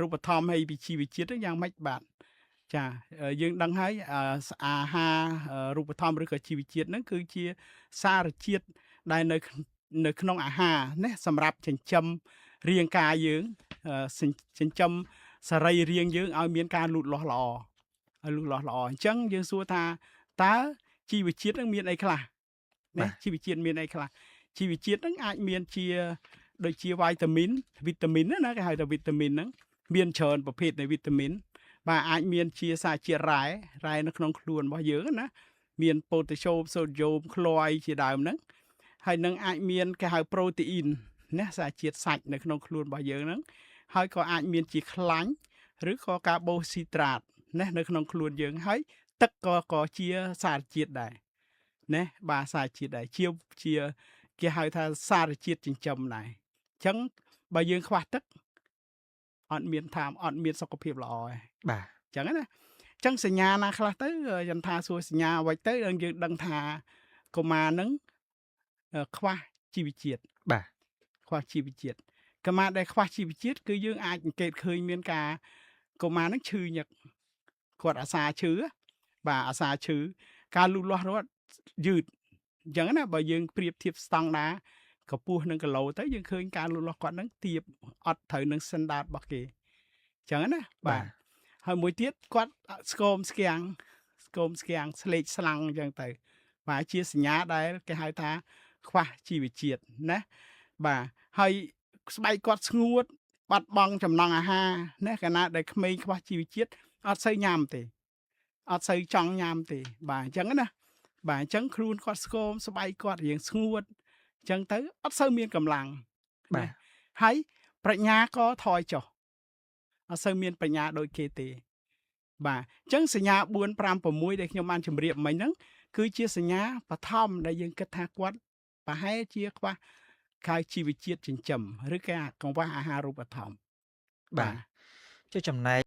រូបធម៌ហើយពីជីវជាតិហ្នឹងយ៉ាងម៉េចបាទចាយើងដឹងហើយអាហាររូបធម៌ឬក៏ជីវជាតិហ្នឹងគឺជាសារជាតិដែលនៅក្នុងអាហារណាសម្រាប់ចិញ្ចឹមរាងកាយយើងចិញ្ចឹមសរីរាង្គយើងឲ្យមានការលូតលាស់ល្អឲ្យលូតលាស់ល្អអញ្ចឹងយើងសួរថាតើជីវជាតិហ្នឹងមានអីខ្លះណាជីវជាតិមានអីខ្លះជីវជាតិហ្នឹងអាចមានជាដូចជាវីតាមីនវីតាមីនណាគេហៅថាវីតាមីនហ្នឹងមានច្រើនប្រភេទនៃវីតាមីនបាទអាចមានជាសារជាតិរ៉ែរ៉ែនៅក្នុងខ្លួនរបស់យើងណាមានប៉ូតាស្យូមសូដ្យូមក្លយជាដើមហ្នឹងហើយនឹងអាចមានគេហៅប្រូតេអ៊ីនណាសារជាតិសាច់នៅក្នុងខ្លួនរបស់យើងហ្នឹងហើយក៏អាចមានជាខ្លាញ់ឬក៏កាបូស៊ីត្រាតណានៅក្នុងខ្លួនយើងហើយទឹកក៏ជាសារជាតិដែរណាបាទសារជាតិដែរជាជាគេហៅថាសារជាតិចិញ្ចឹមដែរអញ្ចឹងបើយើងខ្វះទឹកអត់មានថាអត់មានសុខភាពល្អទេ បាទ អញ្ចឹងណាអញ្ចឹងសញ្ញាណាខ្លះទៅយន្តថាសួរសញ្ញាអ្វីទៅយើងដឹងថាកុមារនឹងខ្វះជីវជាតិ បាទ ខ្វះជីវជាតិកុមារដែលខ្វះជីវជាតិគឺយើងអាចអង្កេតឃើញមានការកុមារនឹងឈឺញឹកគាត់អាសាឈឺបាទអាសាឈឺការលូតលាស់រត់យឺតអញ្ចឹងណាបើយើងប្រៀបធៀបស្តង់ដាកម្ពស់និងគីឡូទៅយើងឃើញការលូតលាស់គាត់នឹងទៀបអត់ត្រូវនឹងស្តង់ដាររបស់គេអញ្ចឹងណាបាទហើយមួយទៀតគាត់ស្គមស្គាំងស្គមស្គាំងស្លេកស្លាំងអញ្ចឹងទៅបាទជាសញ្ញាដែលគេហៅថាខ្វះជីវជាតិណាបាទហើយស្បែកគាត់ស្ងួតបាត់បង់ចំណង់អាហារណាកាលណាដែលក្មេងខ្វះជីវជាតិអត់សូវញ៉ាំទេអត់សូវចង់ញ៉ាំទេបាទអញ្ចឹងណាបាទអញ្ចឹងខ្លួនគាត់ស្គមស្បែកគាត់រៀងស្ងួតអញ្ចឹងទៅអត់សូវមានកម្លាំង បាទ ហើយប្រាជ្ញាក៏ថយចុះអត់សូវមានប្រាជ្ញាដូចគេទេបាទអញ្ចឹងសញ្ញា4 5 6ដែលខ្ញុំបានជម្រាបមិញហ្នឹងគឺជាសញ្ញាបឋមដែលយើងគិតថាគាត់ប្រហែលជាខ្វះខាវជីវជាតិចិញ្ចឹមឬក៏កង្វះអាហារូបត្ថម្ភ បាទចុះចំណែក